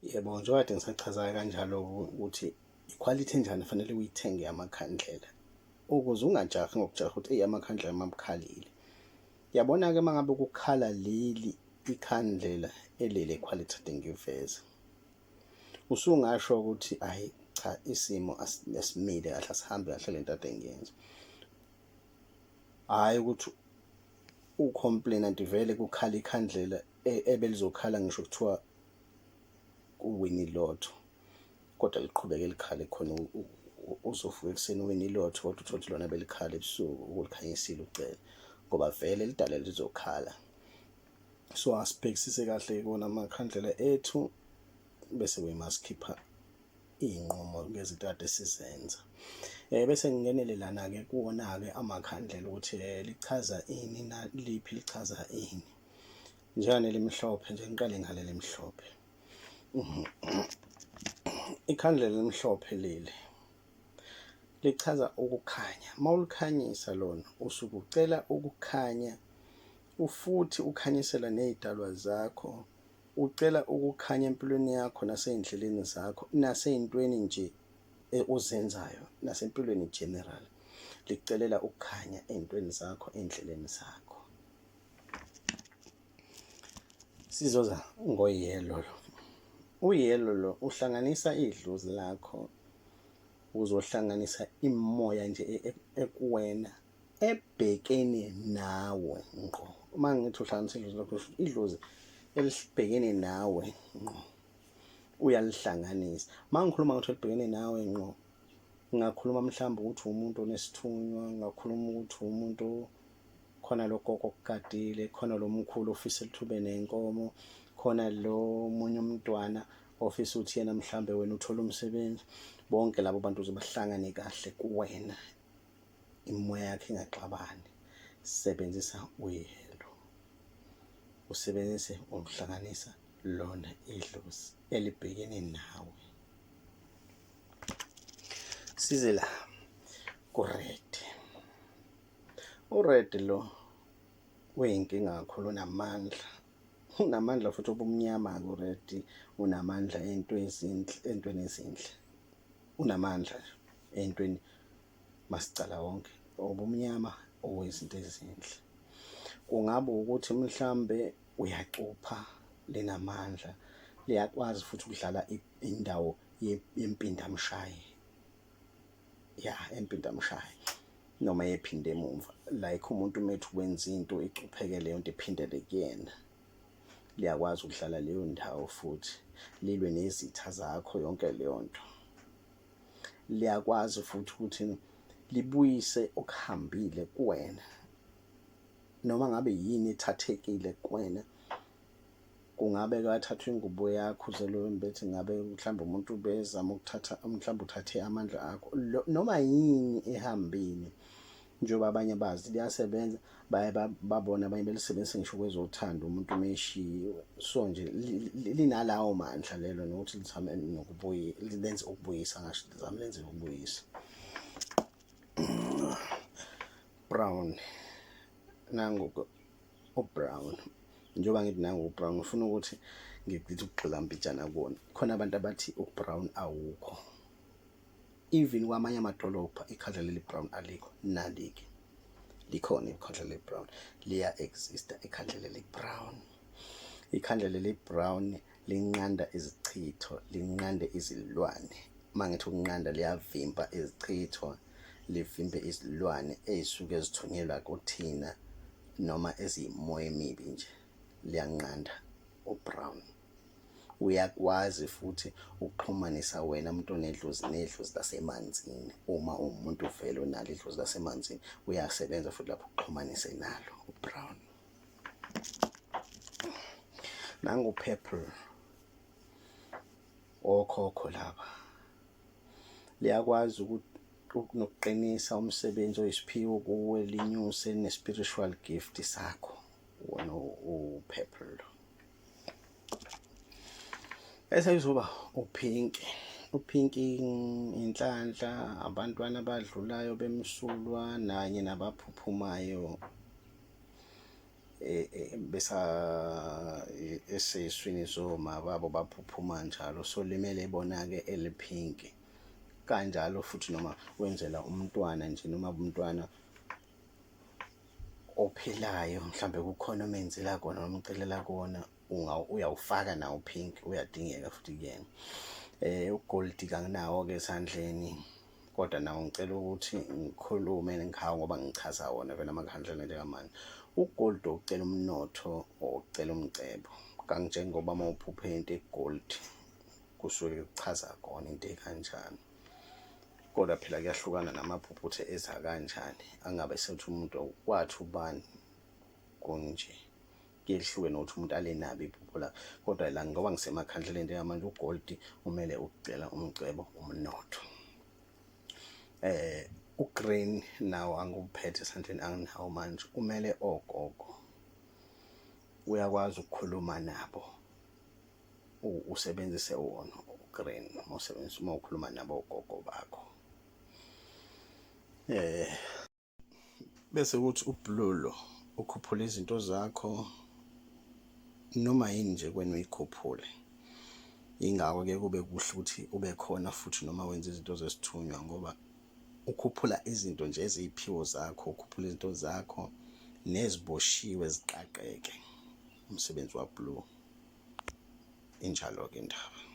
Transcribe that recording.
Yebo, njengoba kade ngisachaza kanjalo ukuthi ikhwalithi enjani fanele uyithenge amakhandlela ukuze ungajahi ngokujaha ukuthi eyi amakhandlela mabukhalile. Yabona-ke uma ngabe kukhala leli ikhandlela elele khwalithi ade ngiveza. Usungasho ukuthi ayi cha isimo asimile kahle asihambi kahle lento ade ngiyenza. Hhayi ukuthi ucomplain anti vele kukhala ikhandlela e, ebelizokhala ngisho kuthiwa uwini lotho kodwa liqhubeke likhale khona uzovuka ekuseni uwini ilotho kodwa uthole ukuthi lona belikhala ebusuku ukulikhanyisile ucele ngoba vele lidala lizokhala. So asibhekisise kahle kona amakhandlela ethu bese kuyimasikhipha iy'nqumo ngezinto kade sizenza. Bese ngingenele lana-ke kuwona-ke amakhandlela ukuthi lichaza ini liphi lichaza ini. Njenganelimhlophe nje ngiqale ngale limhlophe. Ikhandlela elimhlophe leli lichaza ukukhanya. Mawulikhanyisa lona usuke ucela ukukhanya ufuthi ukhanyisela nezidalwa zakho ucela ukukhanya empilweni yakho nasey'ndleleni zakho nasey'ntweni nje e, ozenzayo nasempilweni general likucelela ukukhanya ey'ntweni zakho ey'ndleleni zakho. Sizoza ngoyelo lo. Uyelo lo uhlanganisa idlozi lakho uzohlanganisa imoya nje e, e, ekuwena ebhekene nawe ngqo. Uma ngithi uhlanganisa idlozi lakho idlozi elibhekene nawe ngqo uyalihlanganisa. Uma ngikhuluma ngokuthi elibhekene nawe ngqo ngingakhuluma mhlawumbe ukuthi umuntu onesithunywa, ngingakhuluma ukuthi umuntu khona lo gogo okugadile, khona lo mkhulu ofisa ukuthi ube nenkomo, khona lo munye umntwana ofisa ukuthi yena mhlambe wena uthole umsebenzi. Bonke labo bantu uze bahlangane kahle kuwena, imimoya yakho ingaxabani. Sebenzisa uyelo, usebenzise ukuhlanganisa lona idlozi elibhekene nawe. Size la ku-red. URed lo uyinkinga kakhulu unamandla. Unamandla futhi obumnyama-ke uRed unamandla into ezinhle entweni ezinhle. Unamandla nje entweni masicala wonke obumnyama owezinto ezinhle. Kungaba ukuthi mhlambe uyacupha linamandla liyakwazi futhi ukudlala indawo yempindamshaye. Ya empindamshaye noma ephinde emumva like umuntu uma ethi wenza into icupheke leyo nto iphindele kuyena liyakwazi ukudlala leyo ndawo futhi lilwe nezitha zakho yonke leyo nto liyakwazi futhi ukuthi libuyise okuhambile kuwena noma ngabe yini ethathekile kuwena. Kungabe kwathathwa ingubo yakho uze loyo mbethi ngabe mhlawumbe umuntu ubezama ukuthatha mhlawumbe uthathe amandla akho noma yini ehambile njengoba abanye bazi liyasebenza baye babona abanye belisebenzisa ngisho kwezothando umuntu uma eshiyiwe so nje linalawo mandla lelo nokuthi lizame nokubuye lenze ukubuyisa ngasho lizame lenze ukubuyisa. Brown nangu ubrown njengoba ngithi nangu ubrown ngifuna ukuthi ngithi ukugxila mbijana kuwona khona abantu abathi ubrown awukho even kwamanye amadolobha ikhandlela leli brown alikho nalike likhona ikhandlela leli brown liya exista ikhandlela leli brown ikhandlela leli brown linqanda izichitho linqande izilwane uma ngithi ukunqanda liyavimba izichitho livimbe izilwane ey'suke zithunyelwa kuthina noma eziyimoya emibi nje liyanqanda ubrown uyakwazi futhi ukuxhumanisa wena umuntu onedlozi nedlozi lasemanzini uma uwumuntu vele onalo idlozi lasemanzini uyasebenza futhi lapho ukuxhumanise nalo ubrown nangu purple okhokho laba liyakwazi nokuqinisa umsebenzi oyisiphiwo kuwe linyuse ne-spiritual gift sakho wona u-purple bese izoba uphinki uphinki inhlanhla abantwana abadlulayo bemsulwa nanye nabaphuphumayo. Besa eseswini zoma babo baphuphuma njalo, so limele bona-ke eliphinki kanjalo futhi. Noma wenzela umntwana nje, noma umntwana ophilayo, mhlambe kukhona omenzela kona noma umcelela kona, uyawufaka nawo pink, uyadingeka futhi kuyena. Ugold kanginawo-ke esandleni, kodwa nawo ngicela ukuthi ngikhulume ngawo ngoba ngichaza wona vele amakhandlela njengamanje. Ugold ucela umnotho, ocela umcebo, kanjengoba uma uphuphe into egold kusuke kuchaza kona into ekanjani. Kodwa phela kuyahlukana namaphupho ukuthi eza kanjani, angabe sethi umuntu kwathi ubani kunje, kuyehluke nokuthi umuntu alenabe iphupho lakhe. Kodwa la ngoba ngisemakhandleleni njengamanje, ugold umele ukucela umcebo, umnotho. Ugreen nawo anguphethe esandleni, anginawo manje, umele ogogo, uyakwazi ukukhuluma nabo, usebenzise wona ugreen uma usebenzisa, uma ukhuluma nabo ogogo bakho. Bese kuthi ublue lo ukhuphula izinto zakho, noma yini nje kwena uyikhuphule. Ingakho ke kube kuhle ukuthi ube khona futhi noma wenza izinto zesithunywa, ngoba ukhuphula izinto nje eziyiphiwo zakho, ukhuphula izinto zakho neziboshiwe ziqaqeke. Umsebenzi wa blue, injalo ke indaba.